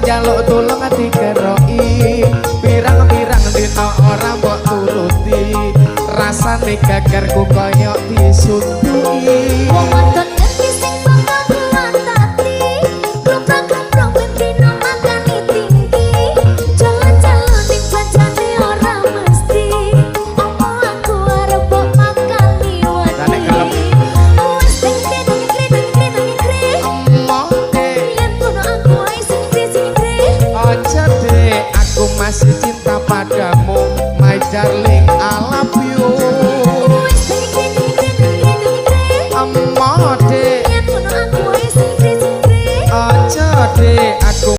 Njaluk tulung dikeroki. Pirang-pirang dina ora mbok turuti. Rasane gegerku kaya disuntuki. Wong wadon.